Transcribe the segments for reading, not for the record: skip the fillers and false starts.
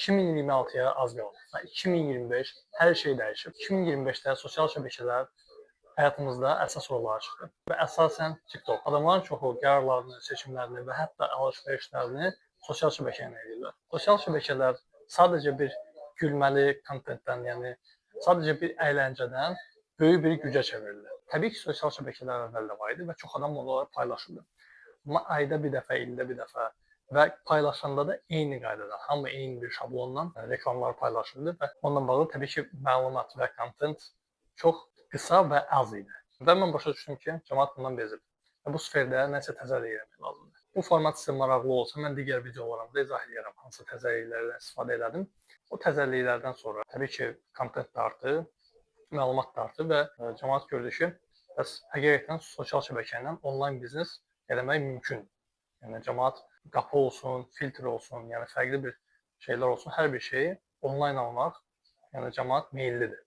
2026-ya az qaldı. Və 2025 hər şey dəyişib. 2025-də sosial şəbəkələr həyatımızda əsas rollara çıxdı. Və əsasən TikTok. Adamların çoxu qərarlarını, seçimlərini və hətta alış-verişlərini sosial şəbəkə ilə edirlər. Sosial şəbəkələr sadəcə bir gülməli kontentdən, yəni sadəcə bir əyləncədən böyük bir gücə çevrildi. Təbii ki, sosial şəbəkələr əvvəl də var idi və çox adam onları paylaşırdı. Amma ayda bir dəfə, ildə bir dəfə və paylaşanda da eyni qaydada, hamı eyni bir şablonla reklamları paylaşırdı və onunla bağlı təbii ki, məlumat və kontent çox qısa və az idi. Və mən başa düşdüm ki, camaat bundan bezib. Və bu sferdə nəsə təzəlik eləmək lazımdır. Bu format sizə maraqlı olsa, mən digər videolarımda izah edərəm hansı təzəliklərdən istifadə elədim. O təzəliklərdən sonra təbii ki, kontent də artdı, məlumat da artdı və camaat gördü ki, bəs həqiqətən sosial şəbəkə ilə onlayn biznes eləmək mümkündür. Yəni camaat qapı olsun, filtr olsun, yəni fərqli bir şeylər olsun, hər bir şeyi onlayn almaq, yəni camaat meyillidir.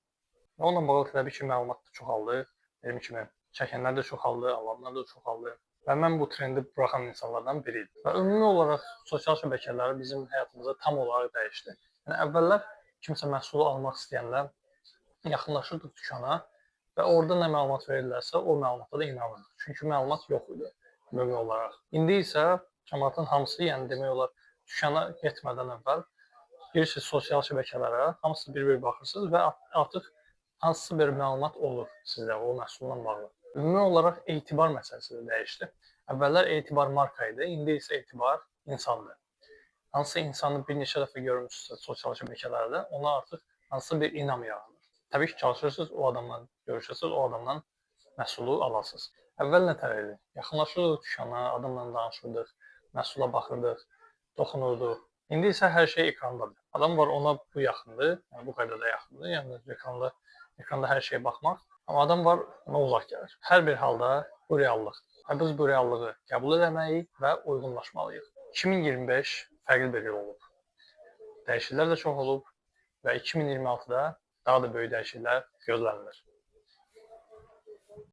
Və onunla bağlı təbii ki, məlumat da çoxaldı. Dediyim kimi, çəkənlər də çoxaldı, alanlar da çoxaldı. Və mən bu trendi buraxan insanlardan biriydim. Və ümumi olaraq sosial şəbəkələr bizim həyatımızı tam olaraq dəyişdi. Yəni əvvəllər kimsə məhsulu almaq istəyəndə yaxınlaşırdıq dükana və orada nə məlumat verirlərsə, o məlumata da inanırdıq. Çünki məlumat yox idi ümumi olaraq. İndi isə camaatın hamısı, yəni demək olar, dükana getmədən əvvəl girirsiniz sosial şəbəkələrə, hamısı bir-bir baxırsınız və artıq hansısa bir məlumat olur sizdə o məhsulla bağlı. Ümumi olaraq etibar məsələsi də dəyişdi. Əvvəllər etibar marka idi, indi isə etibar insandır. Hansısa insanı bir neçə dəfə görmüsünüzsə sosial şəbəkələrdə, ona artıq hansısa bir inam yaranır. Təbii ki, çalışırsınız, o adamla görüşürsünüz, o adamdan məhsulu alasınız. Əvvəl nə tər idi? Yaxınlaşırdıq dükana, adamla danışırdıq, məhsula baxırdıq, toxunurduq. İndi isə hər şey ekrandadır. Adam var, ona bu yaxındır, yəni bu qədər də yaxındır, yəni ekranda hər şeyə baxmaq. Amma adam var, ona uzaq gəlir. Hər bir halda bu reallıqdır. Və biz bu reallığı qəbul eləməliyik və uyğunlaşmalıyıq. 2025 fərqli bir il olub. Dəyişikliklər də çox olub və 2026-da daha da böyük dəyişikliklər gözlənilir.